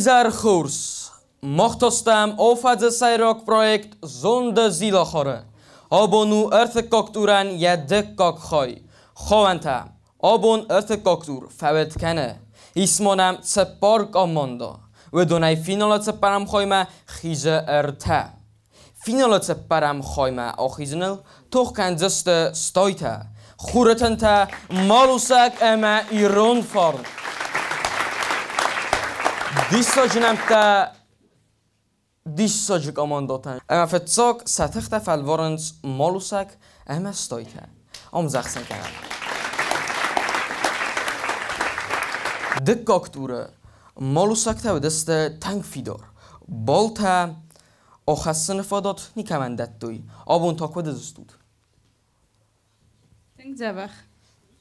Изӕр хорз! Мах та стӕм афӕдзы сӕйраг проект «Зонды Зилахары». Абон у ӕртыккаг турӕн йӕ дыккаг хай. Хауӕнтӕ. Абон ӕртыккаг тур фӕуд кӕны. Ис ма нӕм цыппар командӕ. Уыдонӕй финалы цыппӕрӕм хаймӕ хизы ӕртӕ. Финалы цыппӕрӕм хаймӕ ахизыныл тох кӕндзысты Стойтӕ, Хуры тынтӕ, Малусӕг ӕмӕ Ирон фарн. Диссаджы нӕмттӕ диссаджы командӕтӕн. Ӕмӕ фыццаг сӕ тыхтӕ фӕлварынц Малусӕг ӕмӕ Стойтӕ. Ӕмдзӕгъд сын кӕнӕм. Дыккаг туры Малусӕгтӕ уыдысты тынг фидар. Балтӕ ахӕссыны фадат никӕмӕн дӕттой. Абон та куыд уыдзыстут? Тынг дзӕбӕх.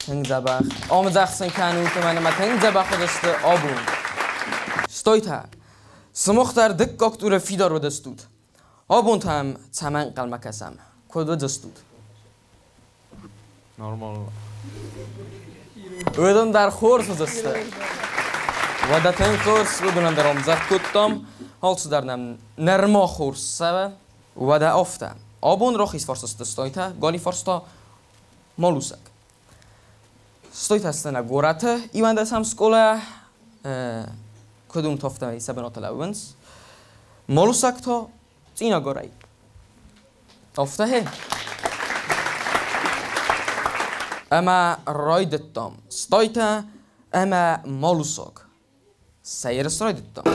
Тынг дзӕбӕх. Ӕмдзӕгъд сын кӕнут, ӕмӕ нӕ тынг дзӕбӕх уыдысты абон. Стой та! Сымах дӕр дыккаг туры фидар уыдыстут. Абон та цӕмӕ ӕнхъӕлмӕ кӕсӕм? Куыд уыдзыстут? Нормально. Уыдон дӕр хорз уыдзысты. Уӕдӕ тынг хорз, уыдонӕн дӕр ӕмдзӕгъд кодтам. Алцыдӕр нӕм нырма хорз цӕуы. Уӕдӕ афтӕ. Абон рахиз фарс сты Стойтӕ, галиу фарс та Малусӕг. Стойтӕ сты нӕ горӕты 11-ӕм скъола, куыд уым афтӕмӕй сӕ бынаты лӕууынц. Малусӕг та Цъинагорӕй. Афтӕ гье. Ӕмӕ райдыдтам Стойтӕ ӕмӕ Малусӕг. Сӕ ерыс райдыдтам.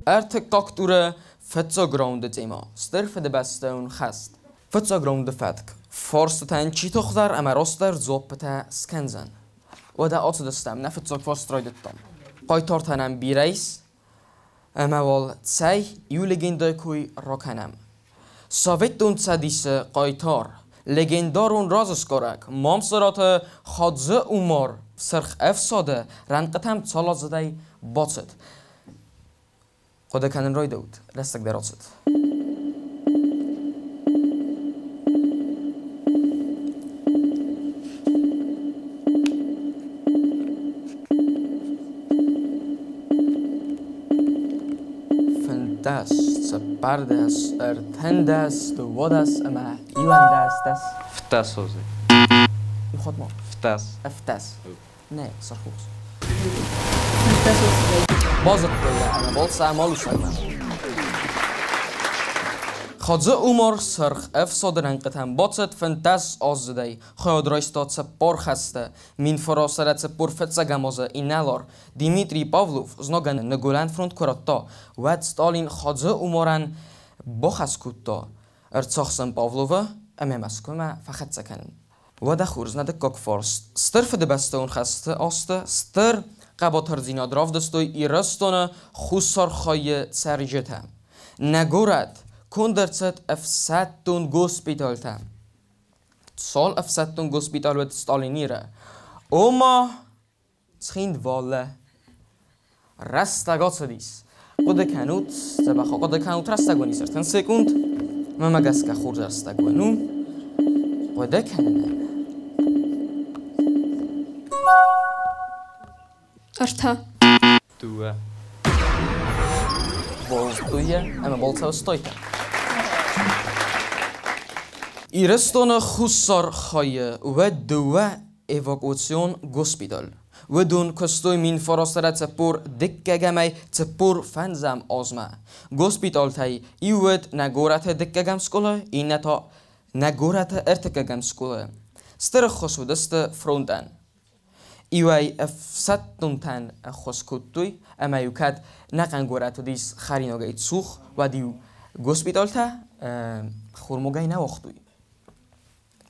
Ӕртыккаг туры фыццаг раунды темӕ Стыр Фыдыбӕстӕйон хӕст. Фыццаг раунды фӕтк. Фарстытӕн чи тыхдӕр ӕмӕ растдӕр дзуаппытӕ скӕндзӕн. Уӕдӕ ацыдыстӕм, нӕ фыццаг фарст райдыдтам. Хъайтартӕ нӕм бирӕ ис, ӕмӕ уал цӕй иу легендӕйы кой ракӕнӕм. Советон Цӕдисы хъайтар, легендарон разысгарӕг Мамсыраты Хадзы-Умар Сырх Ӕфсады рӕнхъытӕм цал аздзыдӕй бацыд? Хъуыды кӕнын райдыдта, рӕстӕг дӕр ацыд. 15, 14, 13, 12 ӕмӕ 11 дӕс. 15 азы. Иу хатт ма. 15. 15. Нӕ, сырхрухс. 15 азы. Базыдтой йӕ ӕмӕ балцы Малусӕгмӕ. Хадзы-Умар Сырх Ӕфсады рӕнхъытӕм бацыд 15 аздзыдӕй, хайад райста цыппар хӕсты, 1945 азы инӕлар Дмитрий Павлов знагӕн Ныгуылӕн фронт куы радта, уӕд Сталин Хадзы-Умарӕн бахӕс кодта ӕрцахсын Павловы ӕмӕ Мӕскуымӕ фӕхӕццӕ кӕнын. Уӕдӕ хорз, нӕ дыккаг фарст. Стыр Фыдыбӕстӕйон хӕсты азты стыр хъӕбатырдзинад равдыстой Ирыстоны Хуссар хайы цӕрджытӕ. Нӕ горӕт конд ӕрцыд ӕфсӕддон госпиталтӕ. Цал ӕфсӕддон госпитал уыд Сталиниры? Ома Цхинвалы. Рӕстӕг ацыдис. Хъуыды кӕнут, дзӕбӕх ахъуыды кӕнут, рӕстӕг уын ис 30 секунд. Мӕнмӕ гӕсгӕ хорз рӕстӕг уын у. Хъуыды кӕнынӕн. Ӕртӕ. Дыууӕ. Болдуйӕ ӕмӕ болцау стойтӕ. Ирыстоны Хуссар хайы уӕд дыууӕ эвакуацион госпиталь. Уыдон куыстой 1942-ӕй 45-ӕм азмӕ. Госпиталтӕй иу уыд нӕ горӕты дыккӕгӕм скъола, иннӕ та нӕ горӕты ӕртыккӕгӕм скъола. Стыр ӕххуыс уыдысты фронтӕн. Иуӕй ӕфсӕддонтӕн ӕххуыс кодтой, ӕмӕ-иу кӕд нӕхъӕн горӕт уыдис хӕринагӕй цух, уӕд-иу госпиталтӕ хормогӕй нӕ уагътой.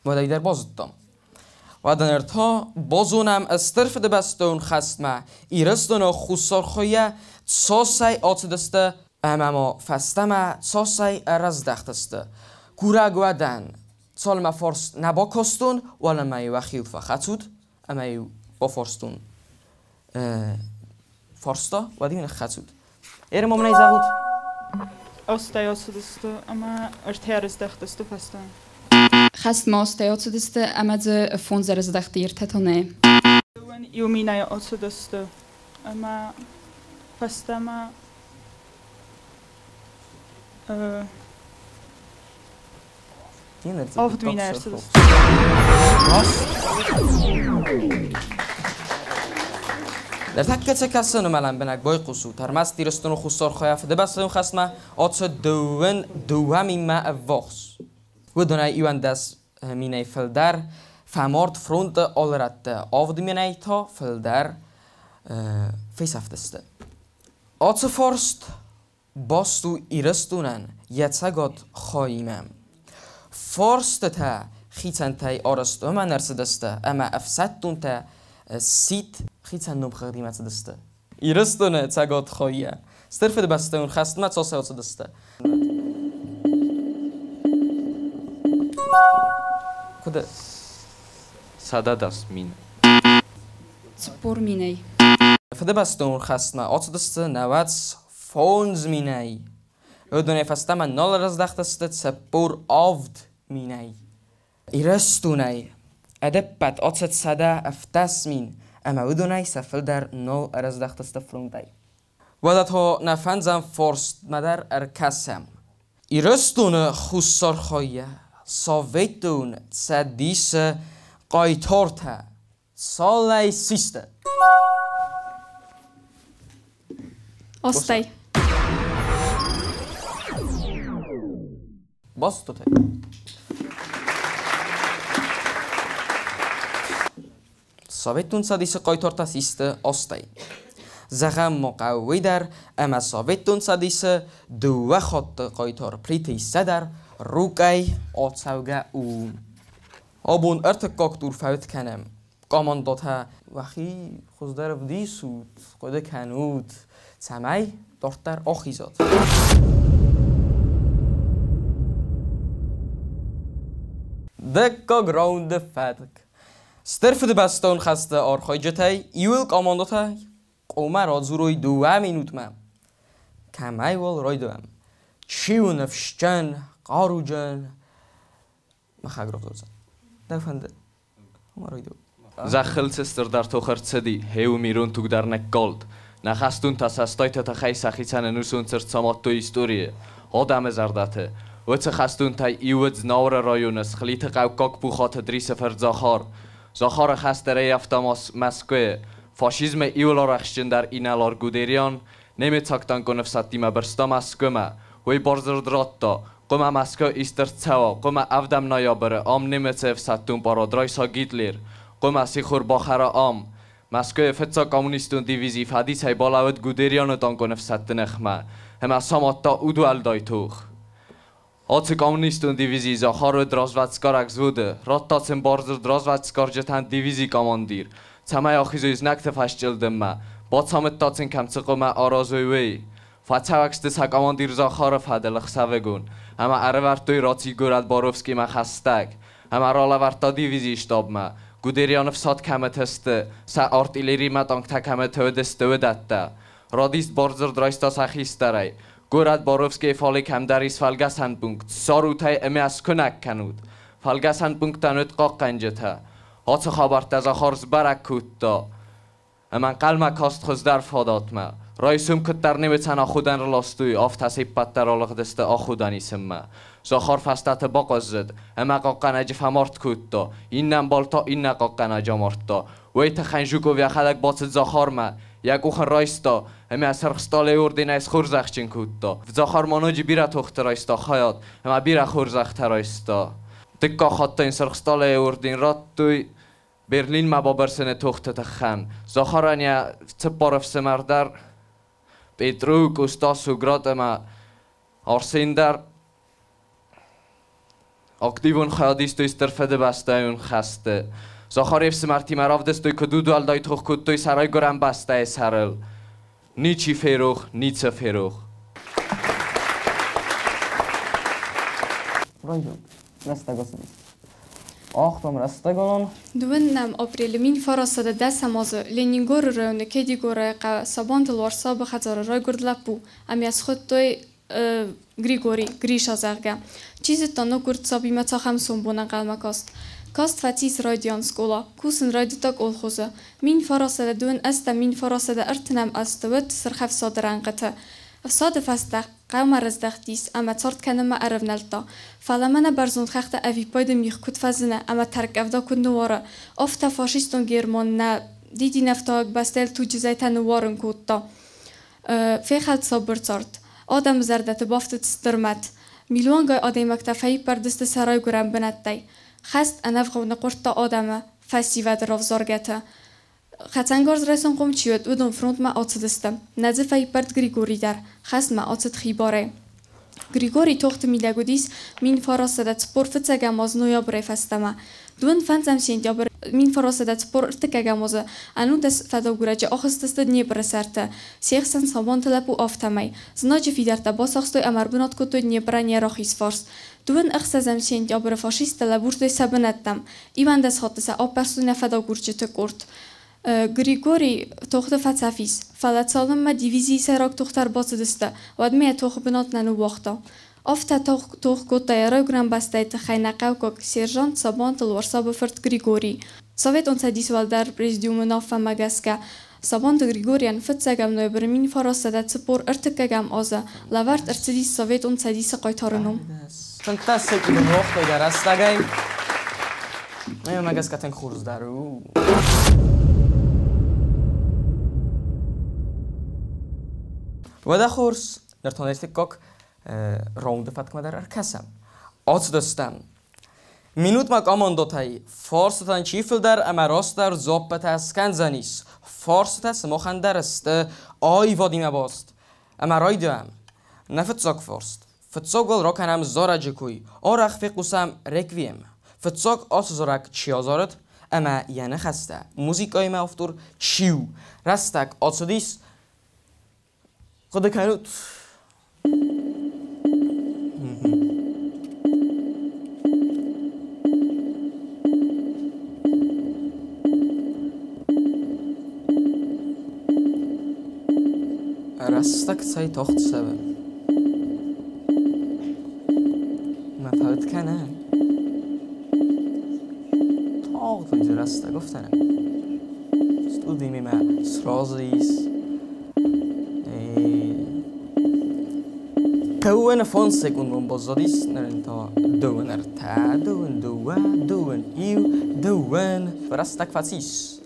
Уӕдӕй дӕр базыдтам. Уӕдӕ ныр та базонӕм Стыр Фыдыбӕстӕйон хӕстмӕ Ирыстоны Хуссар хайӕ цасӕй ацыдысты ӕмӕ ма фӕстӕмӕ цасӕй ӕрӕздӕхтысты. Курӕг уӕ дӕн, цалынмӕ фарст нӕ бакастон, уалынмӕ-иу уӕхиуыл фӕхӕцут ӕмӕ-иу бафарстон фарста, уӕд-иу ныххӕцут. Еры ма мын ӕй зӕгъут. 80-ӕй ацыдысты ӕмӕ ӕртӕ ӕрыздӕхтысты фӕстӕмӕ. Хӕстмӕ 80-ӕй ацыдысты ӕмӕ дзы фондз ӕрыздӕхти, ӕртӕ та нӕ. 1 000 ацыдысты ӕмӕ фӕстӕмӕ 7000 ӕрцыдысты. Ныртӕккӕ цы кӕсы лӕмбынӕг байхъусут, ӕрмӕст Ирыстоны хуссар хайӕ Фыдыбӕстӕйон хӕстмӕ ацыд 22 минмӕ ӕввахс. Уыдонӕй 11 минӕй фылдӕр фӕмард фронты алы рӕтты, 7 минӕй та фылдӕр фесӕфтысты. Ацы фарст баст у Ирыстонӕн йӕ цӕгат хаимӕ. Фарстытӕ хицӕнтӕй арӕзт уымӕн ӕрцыдысты, ӕмӕ ӕфсӕддонтӕ сидт хицӕн номхыгъдимӕ цыдысты. Ирыстоны цӕгат хайӕ Стыр Фыдыбӕстӕйон хӕстмӕ цасӕй ацыдысты? Куыд? 110 000. 40 минӕй. Фыдыбӕстӕйон хӕстмӕ ацыдысты 95 минӕй. Уыдонӕй фӕстӕмӕ нал ӕрӕздӕхтысты 47 минӕй. Ирыстонӕй ӕдӕппӕт ацыд 117 000, ӕмӕ уыдонӕй сӕ фылдӕр нал ӕрӕздӕхтысты фронтӕй. Уӕдӕ та нӕ фӕндзӕм фарстмӕ дӕр ӕркӕсӕм. Ирыстоны хуссар хайӕ Советон Цӕдисы хъайтартӕ цалӕй систы? Астӕй. Базыдтат ӕй? Советон Цӕдисы хъайтартӕ систы астӕй. Зӕгъӕм ма хъӕуы уый дӕр, ӕмӕ Советон Цӕдисы дыууӕ хатты хъайтар Плиты Иссӕ дӕр Рукъӕй ацӕугӕ у. Абон ӕртыккаг тур фӕуд кӕнӕм. Командӕтӕ уӕхи хуыздӕр ӕвдисут, хъуыды кӕнут, цӕмӕй дарддӕр ахизат. Дыккаг раунды фӕтк. Стыр Фыдыбӕстӕйон хӕсты архайджытӕй иуыл командӕтӕ хъуамӕ радзурой 2 минутмӕ. Кӕмӕй уал райдайӕм? Чи у ныфсджын, хъаруджын? Махӕг равзардзӕн. Дӕу фӕнды? Хъуамӕ райдайӕм. Зӕххыл цы стырдӕр тох ӕрцыди, гъе уым ирон туг дӕр ныккалд. Нӕ хӕстонтӕ сӕ стайтӕ тыхӕй сӕхицӕн ӕнусон цырт самадтой историйы, адӕмы зӕрдӕты. Уыцы хӕстонтӕй иу уыд Знауыры районы Схлиты хъӕуккаг Пухаты Дрисы фырт Захар. Захары хӕст ӕрӕййӕфта Мӕскуыйы. Фашизмы иуыл арӕхстджындӕр инӕлар Гудериан немыцаг танкон ӕфсӕдтимӕ бырста Мӕскуымӕ. Уый бардзырд радта, хъуамӕ Мӕскуы ист ӕрцӕуа, хъуамӕ 7 ноябры ам немыцы ӕфсӕддон парад райса Гитлер, хъуамӕ сихор бахӕра ам. Мӕскуыйы фыццаг коммунистон дивизи фӕдисӕй балӕууыд Гудерианы танкон ӕфсӕдты ныхмӕ ӕмӕ самадта удуӕлдай тох. Ацы коммунистон дивизийы Захар уыд развӕдсгарӕг взводы, радта сын бардзырд развӕдсгарджытӕн дивизийы командир, цӕмӕй ахизой знӕгты фӕсчъылдыммӕ, бацамыдта сын, кӕм цы хъуамӕ аразой, уый. Фӕцӕуӕг сты сӕ командир Захары фӕдыл ӕхсӕвыгон ӕмӕ ӕрӕвӕрдтой раци горӕт Боровскимӕ хӕстӕг ӕмӕ ралӕвӕрдта дивизийы штабмӕ, Гудерианы фсад кӕмыты сты, сӕ артиллеримӕ танктӕ кӕмыты уыдысты, уыдӕттӕ. Радист бардзырд райста сӕ хистӕрӕй. Горӕт Боровскийы фале кӕмдӕр ис фӕлгӕсӕн пункт, ссарут ӕй ӕмӕ скуынӕг кӕнут. Фӕлгӕсӕн пунктӕн уыд хъахъхъӕнджытӕ. Ацы хабӕрттӕ Захар сбӕрӕг кодта ӕмӕ ӕнхъӕлмӕ каст хуыздӕр фадатмӕ. Райсом куыддӕр немыцӕн аходӕн раластой, афтӕ се ппӕт дӕр алыгъдысты аходӕн исынмӕ. Захар фӕстӕты бахъуыззыд ӕмӕ хъахъхъӕнӕджы фӕмард кодта, иннӕ ӕмбал та иннӕ хъахъхъӕнӕджы амардта. Уый тыххӕй Жуков йӕхӕдӕг бацыд Захармӕ, йӕ къух ын райста ӕмӕ Сырх Стъалыйы орденӕй схорзӕхджын кодта. Захар ма ноджы бирӕ тохты райста хайад ӕмӕ бирӕ хорзӕхтӕ райста. Дыккаг хатт ын Сырх Стъалыйы орден радтой Берлинмӕ бабырсыны тохты тыххӕн. Захарӕн йӕ цыппар ӕфсымӕр дӕр Петру, Къоста, Суграт ӕмӕ Арсен дӕр активон хайад истой Стыр Фыдыбӕстӕйон хӕсты. Захары ӕфсымӕртимӕ равдыстой, куыд удуӕлдай тох кодтой сӕ райгуырӕн бӕстӕйы сӕрыл. Ничи ферох, ницы ферох. Райдайут. Рӕстӕг ацыдис. Ӕхтӕм рӕстӕгонон. 12 апрелы 1910 азы Ленингоры районы Кедигорайы хъӕуы Сабанты Луарсабы хӕдзары райгуырд лӕппу, ӕмӕ йӕ схуыдтой Григорий, Гриша, зӕгъгӕ. Чи зыдта, ноггуырд сабимӕ цахӕм сомбон ӕнхъӕлмӕ каст. Каст фӕцис райдиан скъола, кусын райдыдта колхозы. 1928 1930 азты уыд Сырх Ӕфсады рӕнхъыты. Ӕфсады фӕстӕ хъӕумӕ рыздӕхтис ӕмӕ цард кӕнынмӕ ӕрӕвнӕлдта. Фӕлӕ мӕнӕ бӕрзонд хӕхты ӕвиппайды мигъ куыд фӕзыны ӕмӕ тӕрккъӕвда куыд ныууары, афтӕ фашистон Герман нӕ дидинӕфтауӕг бӕстӕйыл туджы зӕйтӕ ныууарын кодта. Фехӕлд сабыр цард. Адӕмы зӕрдӕты бафтыд стыр мӕт. Милуангай адӕймӕгтӕ фӕиппӕрд сты сӕ райгуырӕн бынӕттӕй. Хӕст ӕнӕвгъау ныхъуырдта адӕмы, фӕсивӕды равзаргӕты. Хӕцӕнгарз райсынхъом чи уыд, уыдон фронтмӕ ацыдысты. Нӕ дзы фӕиппӕрд Григори дӕр. Хӕстмӕ ацыд хибарӕй. Григори тохты мидӕг уыдис 1945 аз ноябрӕй фӕстӕмӕ. 25 сентябрь 1943 азы 19 фӕдагурӕджы ахызтысты Днепры сӕрты, се хсӕн Сабанты лӕппу афтӕмӕй. Знаджы фидӕрттӕ бацахстой ӕмӕ ӕрбынат кодтой Днепрӕн йӕ рахиз фарс. 26 сентябры фашисттӕ лӕбурдтой сӕ бынӕттӕм. 11 хатты сӕ аппӕрстой нӕ фӕдагурджыты къорд. Григори тохты фӕцӕф ис, фӕлӕ цалынмӕ дивизийы сӕйраг тохтӕ ӕрбацыдысты, уӕдмӕ йӕ тохы бынат нӕ ныууагъта. Афтӕ тох кодта йӕ райгуырӕн бӕстӕйы тыххӕй нӕ хъӕуккаг сержант Сабанты Луарсабы фырт Григори. Советон Цӕдисы уӕлдӕр президиумы уынаффӕмӕ гӕсгӕ, Сабанты Григорийӕн фыццӕгӕм ноябры 1943 азы лӕвӕрд ӕрцыдис Советон Цӕдисы хъайтары ном. 15 секунды ныууагътой дӕ рӕстӕгӕй. Мӕнмӕ гӕсгӕ тынг хорз дӕр у. Уӕдӕ хорз, ныр та ӕртыккаг раунды фӕткмӕ дӕр ӕркӕсӕм. Ацыдыстӕм. Минутмӕ командотӕй фарстытӕн чи фылдӕр ӕмӕ растдӕр дзуаппытӕ скӕндзӕнис. Фарстытӕ сымахӕн дӕр сты аивадимӕ баст. Ӕмӕ райдайӕм. Нӕ фыццаг фарст. Фыццаг уал ракӕнӕм зарӕджы кой. Арӕх фехъусӕм реквием. Фыццаг ацы зарӕг чи азарыд ӕмӕ йӕ ныхӕстӕ музыкӕимӕ автор чи у? Рӕстӕг ацыдис. Хъуыды кӕнут? Рӕстӕг цӕй тагъд цӕуы. Мӕ фӕуд кӕны. Тагъд лидзы рӕстӕг, афтӕ нӕ? Студимимӕ сразы ис. Дыууын фондз секундон баззадис, ныр та дыууын ӕртӕ, дыууын дыууӕ, дыууын иу, дыууын. Рӕстӕг фӕцис.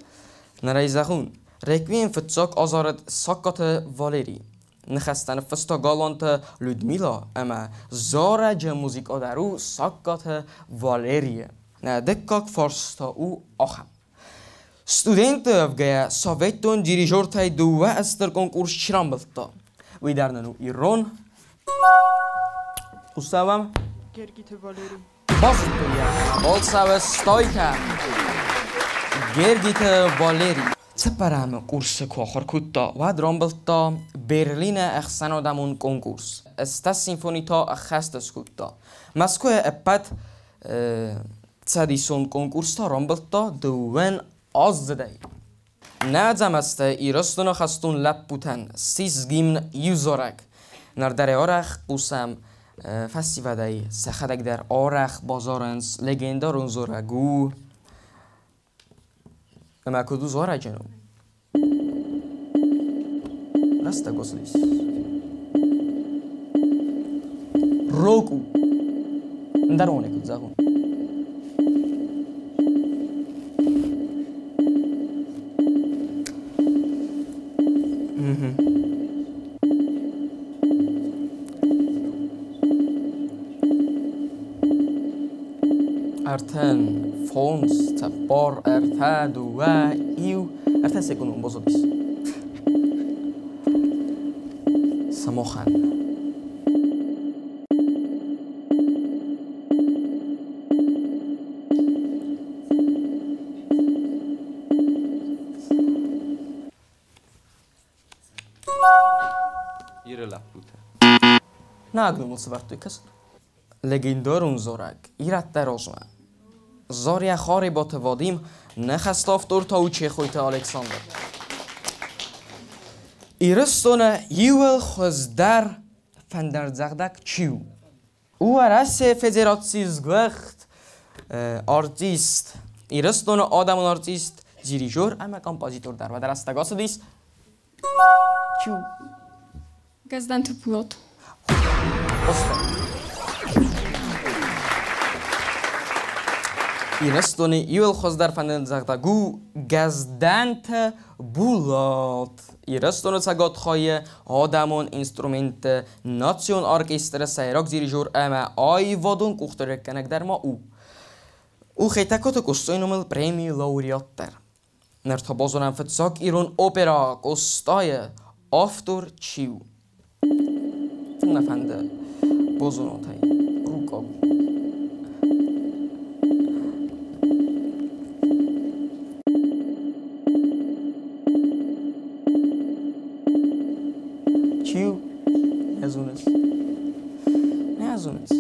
Ныр ӕй зӕгъон, Реквием фыццаг азарыд Сагкаты Валери. Ныхӕстӕ ныффыста Галанты Людмила ӕмӕ зарӕджы музыкӕ дӕр у Сагкаты Валерийы. Нӕ дыккаг фарст та у ахӕм. Студентты уӕвгӕйӕ советон дирижертӕй дыууӕ стыр конкурс чи рамбылдта? Уый дӕр нын у ирон. Хъусӕм. Гергиты Валери. Базыдтой йӕ. Болцауы стойкӕ. Гергиты Валери. Цыппӕрӕмы курсы куы ахуыр кодта, уӕд рамбылдта Берлины ӕхсӕнадӕмон конкурс. Стас симфони та ӕххӕст скодта. Мӕскуыйы ӕппӕт цӕдисон конкурс та рамбылдта дыууын аздзыдӕй. Нӕ ӕдзӕмӕстӕ Ирыстоны хӕстон лӕппутӕн ссис гимн иу зарӕг. Ныр дӕр арӕх хъусӕм фӕсивӕдӕй, сӕхӕдӕг дӕр арӕх базарынц легендарон зарӕг у. Ӕмӕ куыд у зарӕджы ном? Рӕстӕг ацыдис. Рог у. Ӕндӕр уонӕй куыд зӕгъон. Ӕртын фондз, цыппар, ӕртӕ, дыууӕ, иу, ӕртӕ секундон баззадис. Сымахӕн. Иры лӕппутӕ. Нӕ агномыл сӕвӕрдтой кӕсын. Легендарон зарӕг Ирӕттӕ размӕ. Заря Харибаты Вадим, ныхӕсты автор та у Чехойты Александр. Ирыстоны иууыл хуыздӕр фӕндырдзӕгъдӕг чи у? Уӕрӕсейы Федерацийы сгуыхт Артист, Ирыстоны адӕмон артист, дирижер ӕмӕ композитор дӕр. Уӕдӕ рӕстӕг ацыдис. Чу. Гӕздӕнты Булат. Ирыстоны иуыл хуыздӕр фӕндагъдаг у Гӕздӕнты Булат. Ирыстоны цӕгат хайы адӕмон инструментты национ оркестры сӕйраг дирижер ӕмӕ аивадон къухдариуӕггӕнӕг дӕр ма у. У Хетӕгкаты Къостайы номыл премийы лауреат дӕр. Ныр та базонӕм фыццаг ирон оперӕ Къостайы автор чи у? Тынг мӕ фӕнды базонот ӕй. Рукъаг. Чи у? Нӕ зоныс? Нӕ зоныс?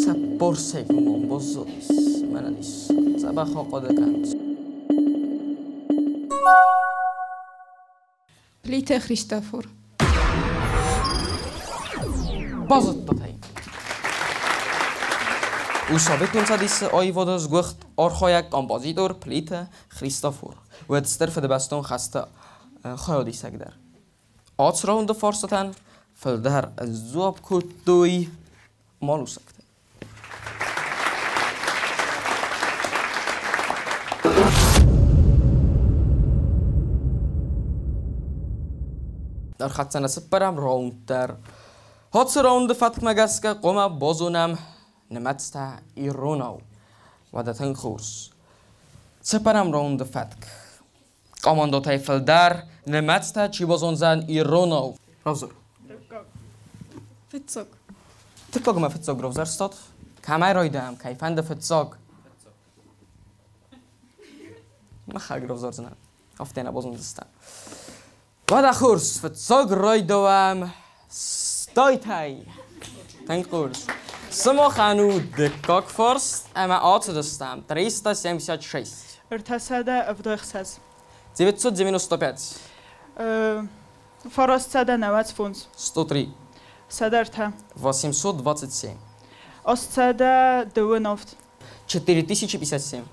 Цӕппорсӕй уымӕн баззадис. Мӕнӕ диссаг. Дзӕбӕх ахъуыды кӕнут. Плиты Христофор. Базыдтат ӕй. У Советон Цӕдисы аивады сгуыхт архайӕг композитор Плиты Христофор. Уӕд Стыр Фыдыбӕстон хӕсты хайадисӕг дӕр. Ацы раунды фарстытӕн фылдӕр сдзуапп кодтой малусӕгтӕ. Ӕрхӕццӕ нӕ цыппӕрӕм раунд дӕр. Ацы раунды фӕткмӕ гӕсгӕ хъуамӕ базонӕм нымӕцтӕ иронау. Уӕдӕ тынг хорз. Цыппӕрӕм раунды фӕтк. Командотӕй фылдӕр нымӕцтӕ чи базондзӕн иронау? Равзар. Фыццаг. Дыккаг ӕмӕ фыццаг равзӕрстат? Кӕмӕй райдайӕм, кӕй фӕнды фыццаг? Махӕг равзардзынӕн. Афтӕ нӕ базондзыстӕм. Уӕдӕ хорз, фыццаг райдайӕм Стойтӕй. Тынг хорз. Сымахӕн у дыккаг фарст ӕмӕ ацыдыстӕм 376. 376. 995. 995. 103. 103. 827. 808. 4057.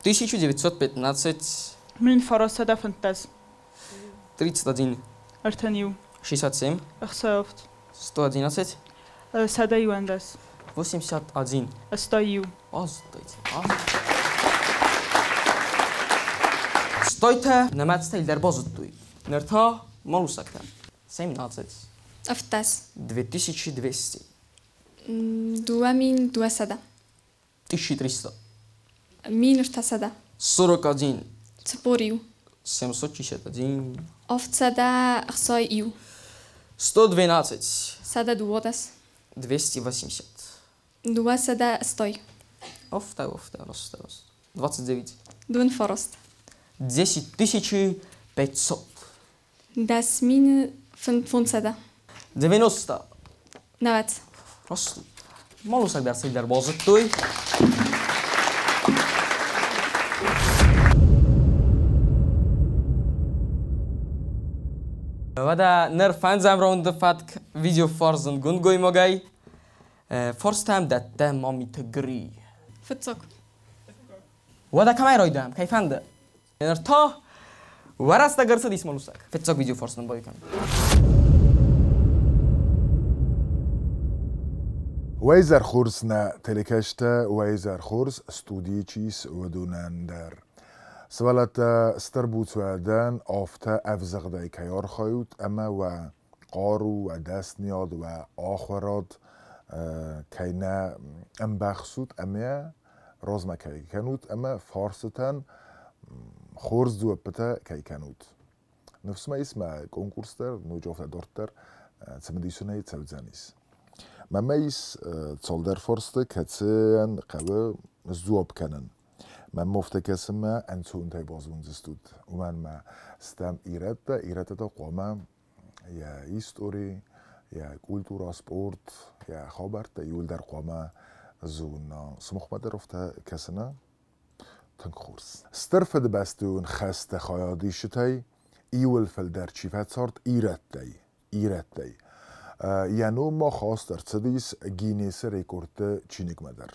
4057. 1915. 1915. 31. 31. 67. 67. 111. 111. 81. 101. Азыдтойте. Стойтӕ нымӕцтӕ дӕр базыдтой. Ныр та малусӕгтӕ. 17. 17. 2200. 2200. 1300. 1300. 41. 41. 761. 761. 112. 112. 280. 200. Офта, офта, рост, рост. 29. 2 фараст. 10 500. 10500. 90. 9. Раст. Малусӕг дӕр цӕйдӕр базыдтой. Уӕдӕ ныр фӕндзӕм раунды фӕтк видеофарзын гундгоймагӕй. Фарстӕм дӕттӕ Мамиты Гри. Фыццаг. Уӕдӕ кӕмӕй райдайӕм, кӕй фӕнды? Ныр та уӕрӕстӕг ӕрцыдис малусӕг. Фыццаг видеофарст нын баиу кӕн. Уӕ изӕр хорз нӕ телекӕстӕ, уӕ изӕр хорз студийы чи ис, уыдонӕн дӕр. Сывӕллӕттӕ, стыр буц уӕ дӕн, афтӕ ӕвзыгъдӕй кӕй архайут ӕмӕ уӕ хъару, уӕ дӕсныйад, уӕ ахуырад кӕй нӕ ӕмбӕхсут ӕмӕ размӕ кӕй кӕнут ӕмӕ фарстытӕн хорз дзуӕппытӕ кӕй кӕнут. Ныфс мӕ ис, мӕ конкурс дӕр ноджы афтӕ дарддӕр цымыдисонӕй цӕудзӕнис. Мӕнмӕ ис цалдӕр фарсты, кӕцыйӕн хъӕуы сдзуапп кӕнын. Мӕнмӕ афтӕ кӕсы мӕ ӕнцонтӕй базондзыстут. Уымӕн мӕ стӕм ирӕттӕ, ирӕттӕ та хъуамӕ йӕ истори, йӕ культурӕ, спорт, йӕ хабӕрттӕ иууылдӕр хъуамӕ зона. Сымахмӕ дӕр афтӕ кӕсы нӕ? Тынг хорз. Стыр Фыдыбӕстӕйон хӕсты хайадисджытӕй иуыл фылдӕр чи фӕцард ирӕттӕй, ирӕттӕй. Йӕ ном ма хаст ӕрцыдис Гиннесы рекордты чиныгмӕ дӕр.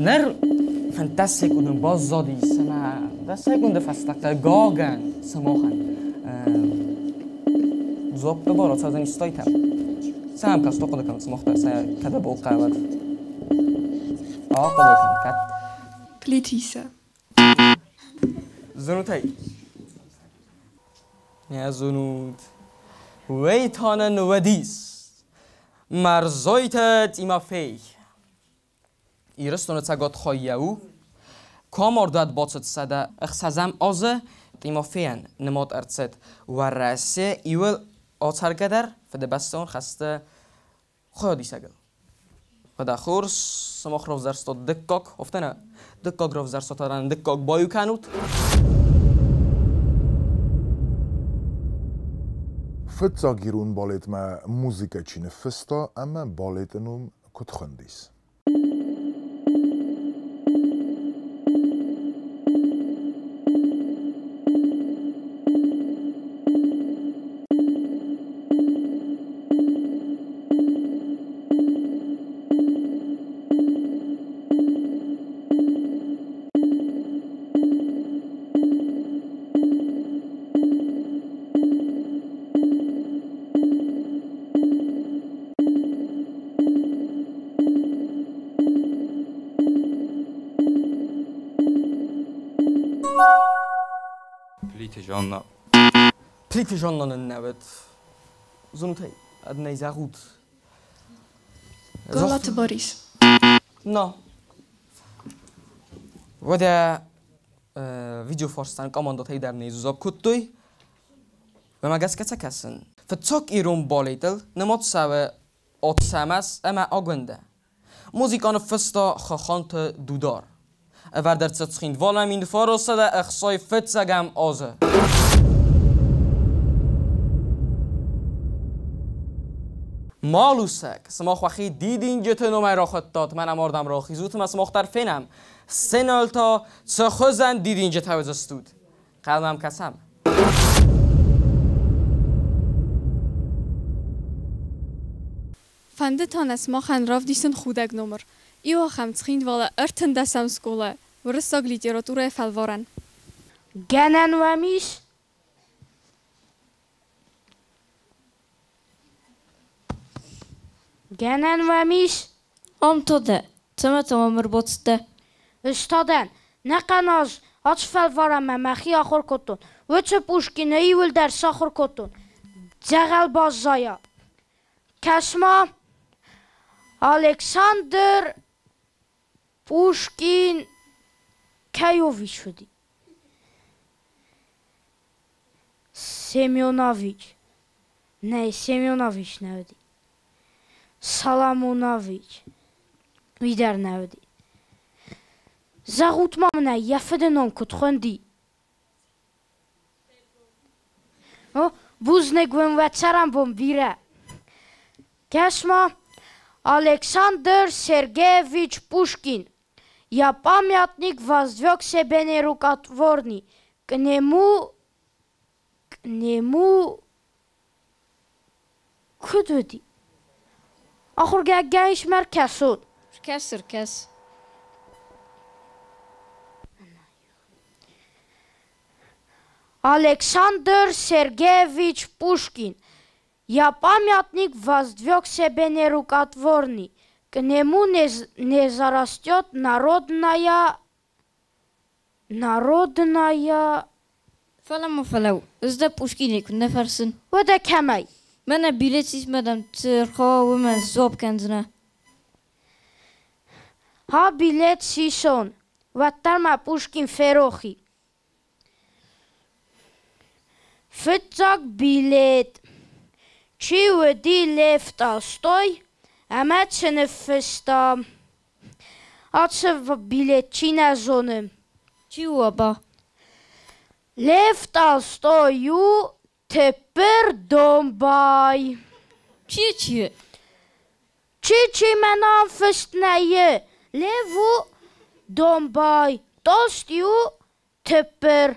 Ныр 15 секундын баззадис ӕмӕ 10 секунды фӕстӕ хъыгагӕн сымахӕн дзуаппы бар ацӕудзӕнис стайтӕм. Сӕм каст ахъуыды кӕнут сымах дӕр сӕ кӕд бохъӕуӕд. Ахъуыды кӕн, кӕд. Плиты Иссӕ. Зонут ӕй? Нӕ зонут. Уӕйтанӕн уӕдис. Мӕрзойты Тимофей. Ирыстоны цӕгат хайӕ у. Камардуат бацыд 106-ӕм азы Тимофейӕн нымад ӕрцыд Уӕрӕсе иуыл ацӕргӕдӕр Фыдыбӕстӕйон хӕсты хайадисӕгыл. Фӕлӕ хорз, сымах равзӕрстат дыккаг, афтӕ нӕ? Дыккаг равзӕрстат ӕмӕ дыккаг баиу кӕнут. Фыццаг ирон балетмӕ музыкӕ чи ныффыста ӕмӕ балеты ном куыд хуындис? Плиты Жанна. Плиты Жанна нын нӕ уыд. Зонут ӕй, ӕднӕй зӕгъут. Галаты Борис. На. Уӕдӕ видеофарстӕн командӕтӕй дӕр не сдзуапп кодтой. Уымӕ гӕсгӕ сӕ кӕсын. Фыццаг ирон балетыл нымад цӕуы Ацӕмӕз ӕмӕ Агуындӕ. Музыкӕ ныффыста Хаханты Дудар. Ӕвӕрд ӕрцыд Цхинвалы 1965 азы. Малусӕг, сымах уӕхи дидинджыты номӕй рахуыдтат, мӕнӕ мардӕм рахизут ӕмӕ сымах дӕр фенӕм, сценӕйыл та цы хуызӕн дидинджытӕ уыдзыстут. Хъӕлмӕм кӕсӕм. Фӕнды та нӕ сымахӕн равдисын худӕг номыр. Иу ахӕм Цхинвалы 13-ӕм скъола, уырыссаг литературӕйы фӕлварӕн. Гӕнӕн уӕм ис? Гӕнӕн уӕм ис? Ам та дӕ. Цӕмӕ та мӕм ӕрбацыдтӕ? Ӕз та дӕн. Нӕхъӕн аз ацы фӕлварӕнмӕ мӕхи ахуыр кодтон. Уыцы Пушкины иуылдӕр сахуыр кодтон. Дзӕгъӕл баззайа. Кӕс-ма, Александр Пушкин кӕй ович уыди? Семенович. Нӕй, Семенович нӕ уыди. Саламонович. Уый дӕр нӕ уыди. Зӕгъут-ма мын ӕй, йӕ фыды ном куыд хуынди? О, бузныг уын уӕ цӕрӕнбон бирӕ. Кӕс-ма, Александр Сергеевич Пушкин. Я памятник воздвиг себе нерукотворный. К нему, к нему куыд уыди? Ахуыргӕнгӕ ис мӕ ркӕсон. Ркӕс, ркӕс. Александр Сергеевич Пушкин. Я памятник воздвиг себе нерукотворный. К нему не зарастет народная, народная... Фӕлӕ ма фӕлӕуу, ӕз дӕ Пушкинӕй куыд нӕ фӕрсын. Уӕдӕ кӕмӕй? Мӕнӕ билет сис-ма дӕм цы ӕрхауа, уымӕн сдзуапп кӕндзынӕ. Ха билет сисон, уӕддӕр мӕ Пушкин ферох и. Фыццаг билет. Чи уыди Лев Толстой ӕмӕ цы ныффыста? Ацы билет чи нӕ зоны? Чи у аба? Лев Толстой у тыппыр домбай. Чи чи? Чи чи мӕнӕ ам фыст нӕй. Лев у домбай, Толстой у тыппыр.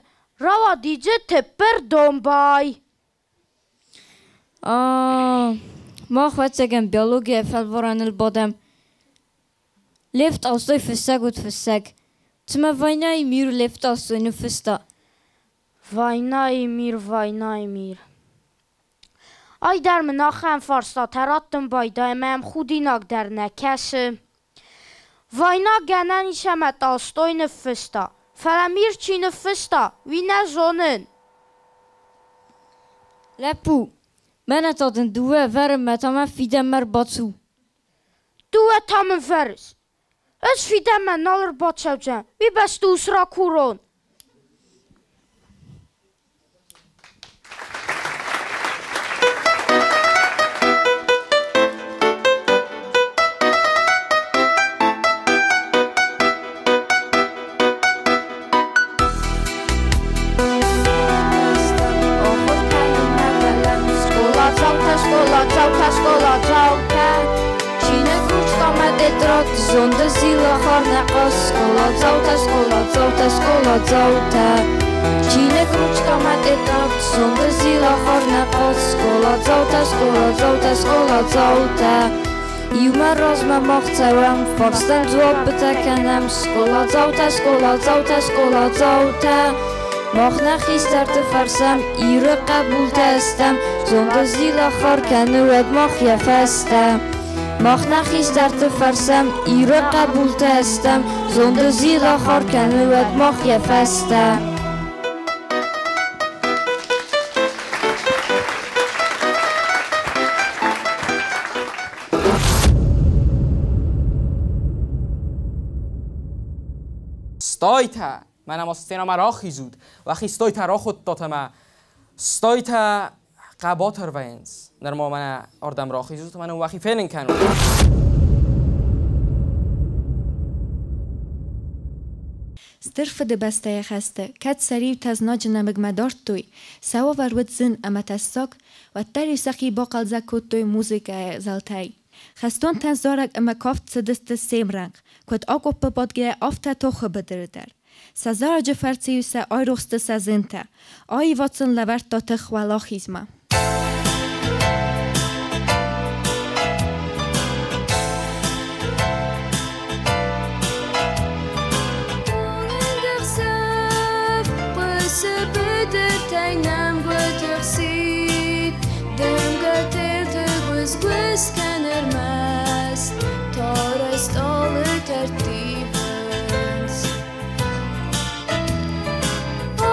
Рауади дзы тыппыр домбай. А, мах ӕвӕццӕгӕн биологийӕ фӕлварӕныл бадӕм. Лев Толстой фыссӕг уыд фыссӕг. Цымӕ «Война и мир» Лев Толстой ныффыста? «Война и мир, война и мир». Ай дӕр мын ахӕм фарстатӕ раттын байдайы ӕмӕ йӕм худинаг дӕр нӕ кӕсы. «Война» гӕнӕн ис ӕмӕ Толстой ныффыста, фӕлӕ «Мир» чи ныффыста, уый нӕ зонын. Лӕппу, мӕнӕ та дын дыууӕ авӕры мӕ та мӕ фидӕнмӕ ӕрбацу. Дыууӕ та мын вӕрыс? Ӕз фидӕнмӕ нал ӕрбацӕудзӕн, уый бӕсты ус ракурон. Ахуыр кӕнынмӕ бӕллӕм скъоладзаутӕ, скъоладзаутӕ, скъоладзаутӕ. Чиныг, ручкӕ мӕ тетрад, зонды зилахар нӕ къӕс. Скъоладзаутӕ, скъоладзаутӕ, скъоладзаутӕ. Чиныг, ручкӕ мӕ тетрад, зонды зилахар нӕ къӕс. Скъоладзаутӕ, скъоладзаутӕ, скъоладзаутӕ. Иумӕ размӕ мах цӕуӕм, фарстӕн дзуаппытӕ кӕнӕм. Скъоладзаутӕ, скъоладзаутӕ, скъоладзаутӕ. Мах нӕ хистӕрты фӕрсӕм, Иры хъӕбултӕ стӕм, зонды зилахар кӕны уӕд мах йӕ фӕстӕ. Мах нӕ хистӕрты фӕрсӕм, Иры хъӕбултӕ стӕм, зонды зилахар кӕны уӕд мах йӕ фӕстӕ. Стойте! Мӕнӕ ма сценӕмӕ рахизут, уӕхи стойтӕ рахуыдтат ӕмӕ стойтӕ хъӕбатыр вӕййынц. Нырма мӕнӕ ардӕм рахизут ӕмӕ нын уӕхи фенын кӕнут. Стыр Фыдыбӕстӕйы хӕсты кӕд сӕ риутӕ знаджы нӕмыгмӕ дардтой, сӕ уавӕр уыд зын ӕмӕ тӕссаг, уӕддӕр-иу сӕхи бахъӕлдзӕг кодтой музыкӕйы зӕлтӕй. Хӕстонтӕн зарӕг ӕмӕ кафт цыдысты се мрӕнхъ, куыд акъоппы бадгӕйӕ, афтӕ тохы быдыры дӕр. Сӕ зарӕджы фӕрцы-иу сӕ айрох сты сӕ зынтӕ, аивад сын лӕвӕрдта тых уӕлахизмӕ. Ӕхсӕв хъуысы быдыртӕй нӕмгуыты хситт, Дымгӕ телты гуыз-гуыз кӕны ӕрмӕст, Тарӕй стъалытӕ рттивынц.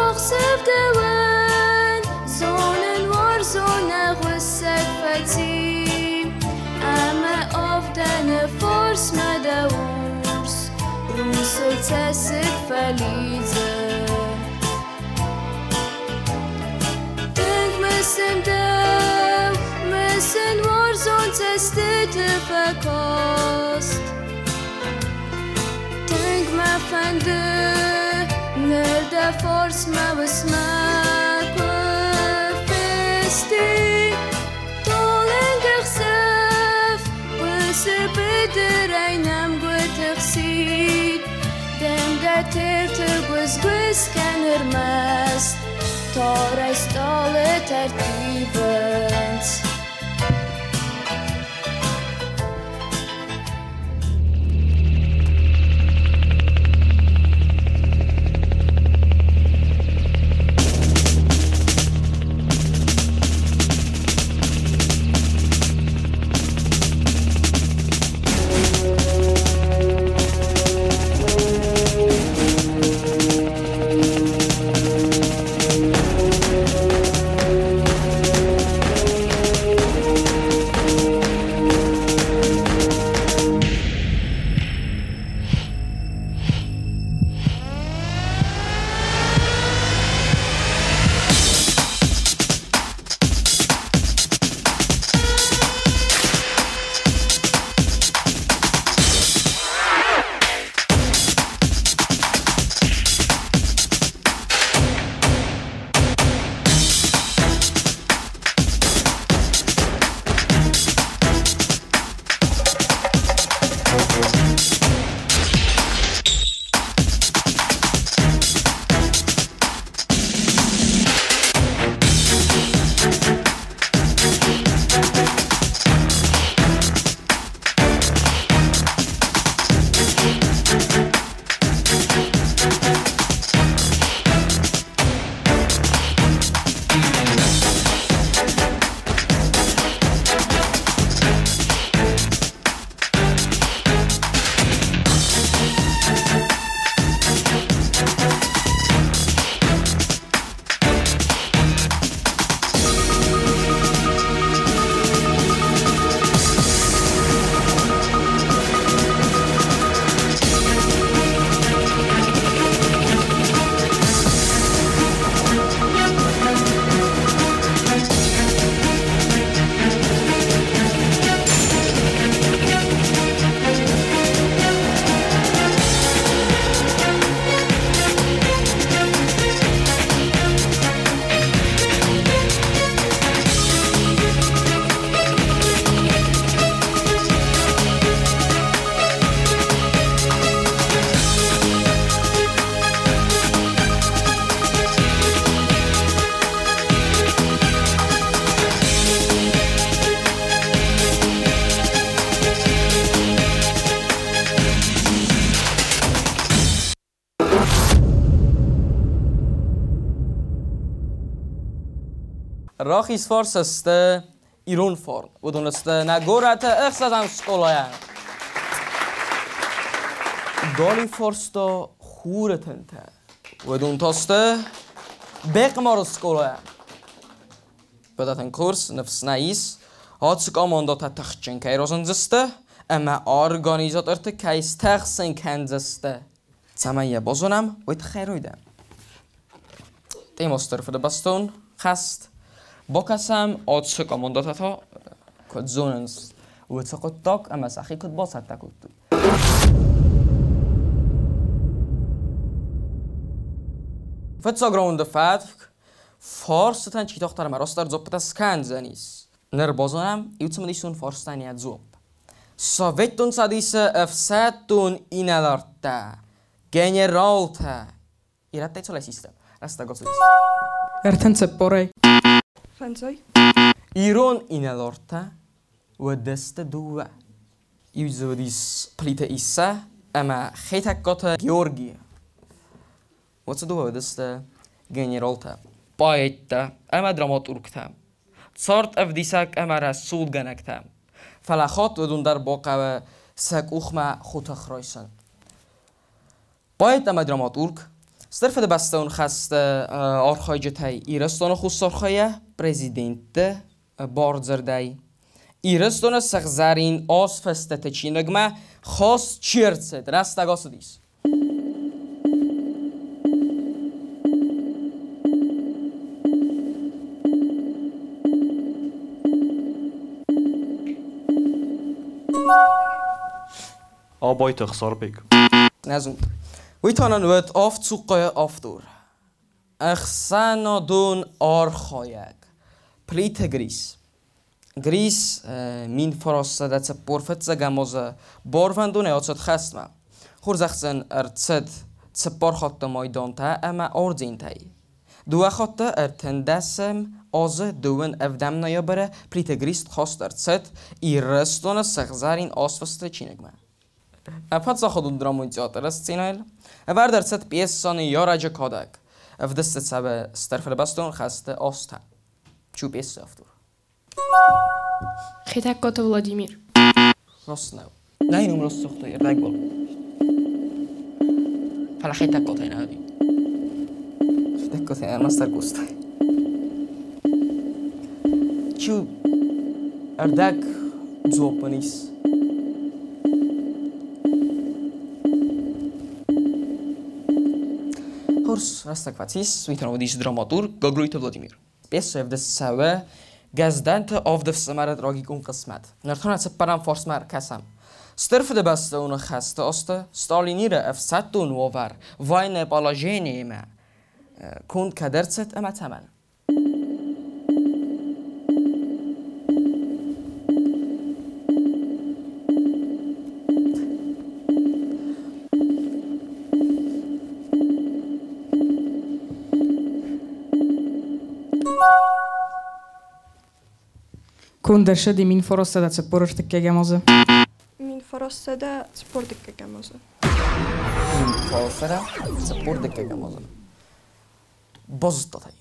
Ӕхсӕв дӕуӕн зонын уарзон ӕгъуыссӕг фӕци, Ӕмӕ авдӕны фарсмӕ дӕ урс русыл цӕссыг фӕлидзы. Тынг мысын дӕу, мысын уарзон цӕстыты фӕкаст. Тынг мӕ фӕнды ныр дӕ фарсмӕ уысмӕ куы фестин. Талынг ӕхсӕв хъуысы быдырӕй нӕмгуыты хситт, Дымгӕ телты гуыз-гуыз кӕны ӕрмӕст, Тарӕй стъалытӕ рттивынц. Рахиз фарс сты ирон фарн. Уыдон сты нӕ горӕты ӕхсӕзӕм скъолайӕ. Галиу фарс та хуры тынтӕ. Уыдон та сты Бехъмары скъолайӕ. Фадатӕн курс ныфс нӕ ис, ацы командӕтӕ тыхджын кӕй разындзысты ӕмӕ организаторты кӕй стӕхсын кӕндзысты. Цӕмӕй йӕ базонӕм, уый тыххӕй райдайӕм. Тема Стыр Фыдыбӕстон хӕст. Бакӕсӕм ацы командӕтӕ та куыд зонынц уыцы хъуыддаг ӕмӕ сӕхи куыд бацӕттӕ кодтой. Фыццаг раунды фӕтк фарстытӕн чи тагъддӕр ӕмӕ растдӕр дзуаппытӕ скӕндзӕнис. Ныр базонӕм иу цымыдисон фарстӕн йӕ дзуапп. Советон Цӕдисы ӕфсӕддон инӕлӕрттӕ, генералтӕ ирӕттӕй цалӕй систӕм? Рӕстӕг ацыдис. 34-ӕй. 5. Ирон инӕлартӕ уыдысты дыууӕ. Иу дзы уыдис Плиты Иссӕ ӕмӕ Хетӕгкаты Георги. Уыцы дыууӕ уыдысты генералтӕ, поэттӕ ӕмӕ драматургтӕ, цард ӕвдисӕг ӕмӕ рӕсугъдгӕнӕгтӕ. Фӕлӕ хатт уыдон дӕр бахъӕуы сӕ къухмӕ хотых райсын. Поэт ӕмӕ драматург, Стыр Фыдыбӕстӕйон хӕсты архайджытӕй Ирыстоны Хуссар хайӕ президентты бардзырдӕй Ирыстоны сыгъзӕрин азфыстыты чиныгмӕ хаст чи ӕрцыд, рӕстӕг ацыдис. Абайты Ӕхсарбег. Нӕ зонд. Уый та нын уыд авд цухъхъайы автор, ӕхсӕнадон архайӕг Плиты Грис. Грис 1945 азы барвӕндонӕй ацыд хӕстмӕ. Хорзӕхджын ӕрцыд цыппар хатты майдантӕ ӕмӕ ордентӕй. Дыууӕ хатты ӕртындӕсӕм азы дыууын ӕвдӕм ноябры Плиты Грис хаст ӕрцыд Ирыстоны сыгъзӕрин азфысты чиныгмӕ. Паддзахадон драмон театры сценӕйыл ӕвӕрд ӕрцыд пьесӕ Ныййарӕджы кадӕг. Ӕвдыст цӕуы Стыр Фыдыбӕстон хӕсты азтӕ. Чи у пьесӕйы автор? Хетӕгкаты Владимир. Раст нӕу. Нӕ ном раст загътай, ӕрдӕгбол. Фӕлӕ Хетӕгкатӕй нӕ уыди. Хетӕгкатӕй ӕрмӕстдӕр Къостай. Чи у ӕрдӕг дзуапп ын ис? Хорз рӕстӕг фӕцис, уый та уыдис драматург Гаглойты Владимир. Пьесӕ ӕвдыст цӕуы Гӕздӕнты авд ӕфсымӕры трагикон хъысмӕт. Ныр та нӕ цыппӕрӕм фарсмӕ ӕркӕсӕм. Стыр Фыдыбӕстӕйон хӕсты азты Сталиниры ӕфсӕддон уавӕр военное положение-имӕ конд кӕд ӕрцыд ӕмӕ цӕмӕн? Конд ӕрцыди 1941 азы. 1942 азы. 1942 азы. Базыдтат ӕй.